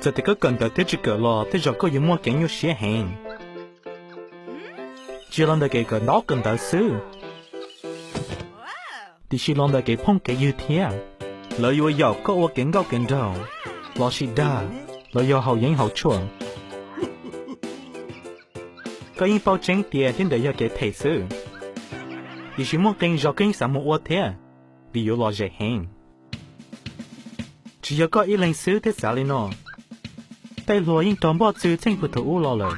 Txawm tias koj kawm ntawv thiab tsis kawm los tej zaum koj yuav muaj kev nyuaj siab heev. Tsis los ntawm kev kawm ntaub kawm ntawv xwb, tiam sis los ntawm kev phooj kev ywg thiab. Lawv yuav yaum koj ua kev nkauj kev nraug, los sis dag, los yog haus yeeb haus tshuaj. Koj yeej paub tseeb tias tej ntawd yog kev phem xwb, tiam sis muaj qee zaus koj yeej xav mus ua thiab, vim yuav lom zem heev. Tsis yog koj ib leeg xwb thiaj xav li no. Tej hluas yeej raug npoj txwv txheej pwg thaum ub los lawm,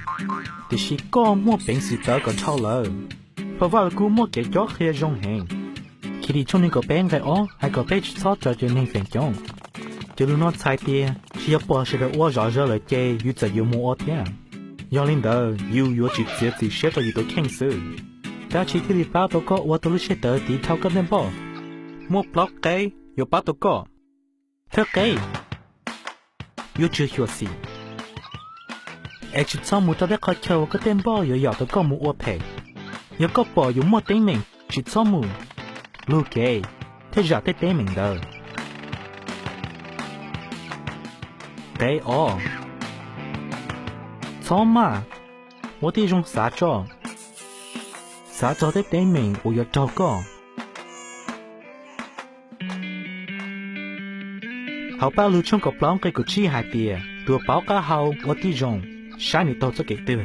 tiam sis koj muaj peev xwm tawv kom nrhau lawv. Phau Vaj Lug Kub muaj kev cob qhia zoo heev. Khiav Dim tshooj nees nkaum peb nqe ob hais kom peb tsis txhob raws cov neeg feem coob. Cov lus no txhais tias tsis yog pom sawv daws ua zom zaws lawm ces yus txawm yuav mus ua thiab. Yog li ntawd yus yuav tsum txiav txim siab rau yus tus kheej xwb. Dab tsi thiaj li pab tau koj ua tau lub siab tawv tiv dhau koj tej npoj? Muaj plaub qeb yuav pab tau koj. Thawj qeb, yuav tsum xyuam xim es tsis txhob mus rau tej qhov chaw uas koj tej npoj yuav yaum tau koj mus ua phem. Yog koj pom yus muaj teeb meem tsis txhob mus, lug kev thiab zam tej teeb meem ntawd. Qeb ob, txhob maj, ua tib zoo xav tso, xav txog tej teeb meem uas yuav raug koj. Hauv Paj Lug tshooj kaum plaub nqe kaum tsib hais tias tus uas paub qab hau ua tib zoo, saib nws taug txoj kev twg.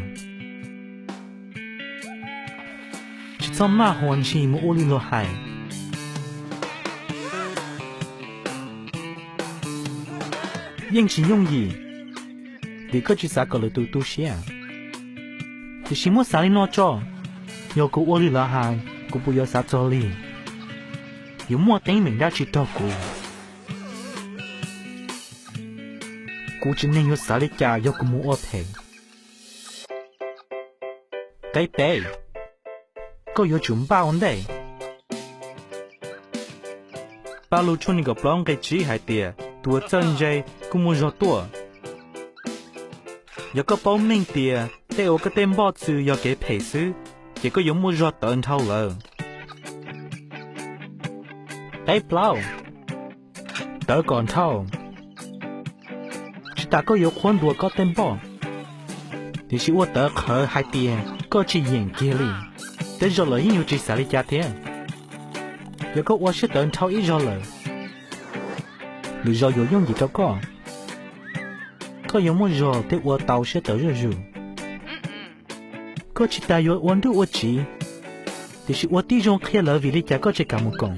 Tsis txhob maj huas ntshis mus ua li luag hais. Yeej tsis yooj yim, vim koj tsis xav kom lwm tus tu siab. Tiam sis muab xav li no tso, yog kuv ua li lawv hais, kuv puas yuav xav txog li? Yuav muaj teeb meem dab tsi raug kuv? Kuv tsev neeg yuav xav li cas yog kuv mus ua phem? Qeb peb, koj yuav tsum npaj ua ntej. Paj Lug tshooj nees nkaum plaub nqe tsib hais tias tus uas txawj ntse kuj muaj zog tuaj. Yog koj paub meej tias tej uas koj tej npoj txwv yog kev phem xwb, ces koj yuav muaj zog tawv nrhau lawv. Qeb plaub, tawv kom nrhau. Tsis tas koj yuav qhuab ntuas koj tej npoj, tiam sis ua tawv qhawv hais tias koj tsis yeem kiag li. Tej zaum lawv yeej yuav tsis xav li cas thiab. Yog koj ua siab tawv nrhau ib zaug lawm, lwm zaus yuav yooj yim rau koj. Koj yuav muaj zog thiab ua tau siab tawv zuj zus. Koj tsis tas yuav ua nruj ua tsiv, tiam sis ua tib zoo qhia lawv vim li cas koj tsis kam mus koom.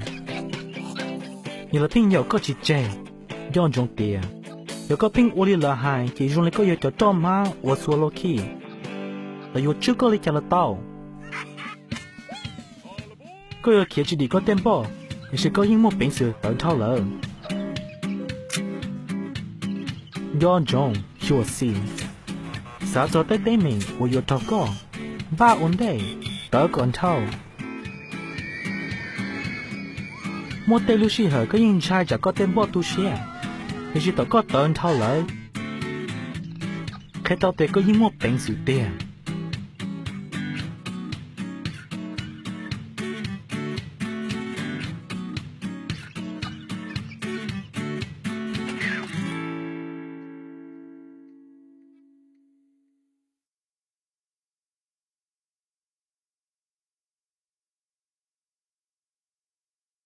Yog lawv pheej yaum koj tsis tseg, nco ntsoov tias yog koj pheej ua li lawv hais ces zoo li koj yog cov roj hmab uas xuas low key, lawv yuav tswj koj li cas los tau. Koj yuav khiav tsis dim koj tej npoj, tiam sis koj yeej muaj peev xwm tawv nrhau lawv. Nco ntsoov, xyuam xim, xav txog tej teeb meem uas yuav raug koj, npaj ua ntej, tawv kom nrhau. Muaj tej lub sij hawm koj yeej ntshai tsam koj tej npoj tu siab, tiam sis thaum koj tawv nrhau lawv, qhia tau tias koj yeej muaj peev xwm tiag.